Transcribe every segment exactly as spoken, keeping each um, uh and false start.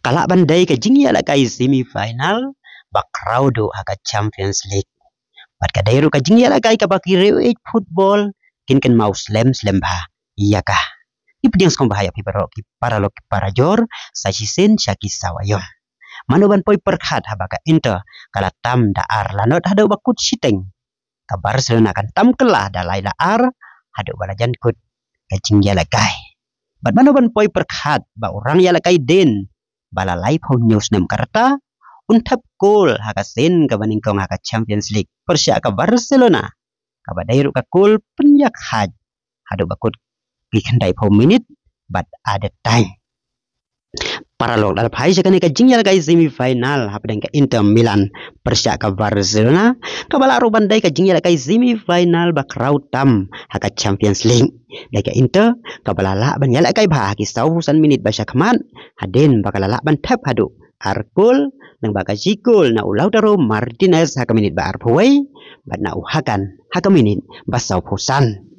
Ka lah ban dei ka jingïalehkai semi final ba khraw duh ha ka Champions League. Bad ka dei ruh ka jingïalehkai kaba ki riewieid football kin kynmaw slem slem bha ïa ka. Ki pdiang sngewbha ïa phi baroh ki paralok ki parajor, sa shisien sha ki sawa ïong. Mano ban poi pyrkhat haba ka Inter ka la tam da ar la not haduh ba kut shiteng. Ka Barcelona kan tam kylla da lai la ar haduh ba la jan kut ka jingïalehkai. Bad mano ban poi pyrkhat ba u rangïalehkai Dane ba la laiphew hynñiew snem ka rta un thep kol ha ka sien kaba nyngkong ha ka Champions League pyrshah ka Barcelona, kaba dei ruh ka kol pynïakhaid haduh ba kut ki khyndaiphew minit bad added time. Paralok, la phai sha kane ka jingïalehkai semi final hapdeng ka Inter Milan pyrshah ka Barcelona, kaba lah ruh ban dei ka jingïalehkai semi final ba khraw tam ha ka Champions League. Dei ka Inter kaba la lah ban ïalehkai bha ha ki sawphew san minit ba shakhmat, hadien ba ka la lah ban thep haduh ar kol, lyngba ka shi kol na u Lautaro Martinez ha ka minit ba arphew wei bad na u Hakan ha ka minit ba sawphew san.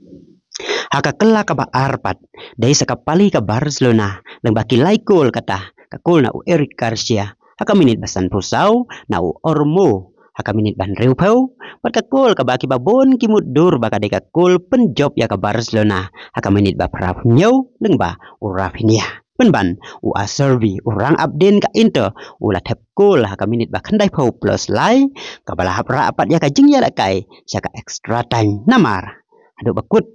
Ha ka kylla kaba ar pat, dei sa ka pali ka Barcelona lyngba ki lai kol, kata ka kol na u Eric Garcia ha ka minit ba sanphew saw, na u Olmo ha ka minit ba hynriewphew, bad ka kol kaba kiba bun ki mutdur ba ka dei ka kol pynjop ïa ka Barcelona ha ka minit ba phraphew hynñiew lyngba u Raphinha. Pynban u Acerbi, u rangap Dane ka Inter, u la thep kol ha ka minit ba khyndaiphew plus lai, kaba la hap rah pat ïa ka jingïalehkai sha ka extra time. Namar haduh ba kut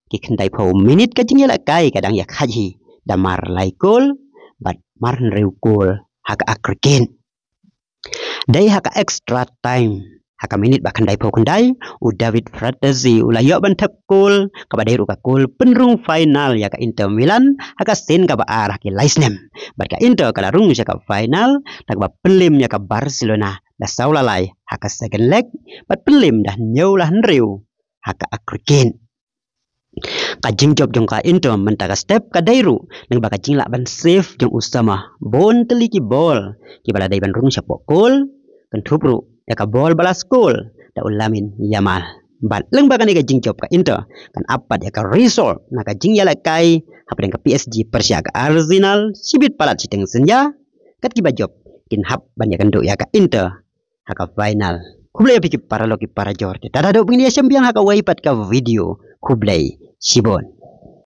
ki khyndaiphew minit ka jingïalehkai ka dang ïakhaid hi da mar lai kol bad mar hynriew kol ha ka aggregate. Dei ha ka extra time ha ka minit ba khyndaiphew khyndai, u David Frattesi u la ïoh ban thep kol, kaba dei ruh ka kol pynrung final ïa ka Inter Milan ha ka sien kaba ar ha ki lai snem. Bad ka Inter ka la rung sha ka final da kaba pynliem ïa ka Barcelona da saw la lai ha ka second leg bad pynliem da hynñiew la hynriew ha ka aggregate. Ka jingjop jong ka Inter mynta ka step ka dei ruh lyngba ka jinglah ban save jong u Sommer bun tylli ki bol kiba la dei ban rung shapoh kol, kynthup ruh ïa ka bol ba la score da u Lamine Yamal. Bad lyngba kane ka jingjop ka Inter kan ap pat ïa ka result na ka jingïalehkai hapdeng ka P S G pyrshah ka Arsenal shibit palat shiteng synñia, kat kiba jop kin hap ban ïakynduh ïa ka Inter ha ka final. Khublei ïa phi ki paralok ki parajor, te tat haduh ba ngin ïashem biang ha kawei pat ka video. Khublei shibun.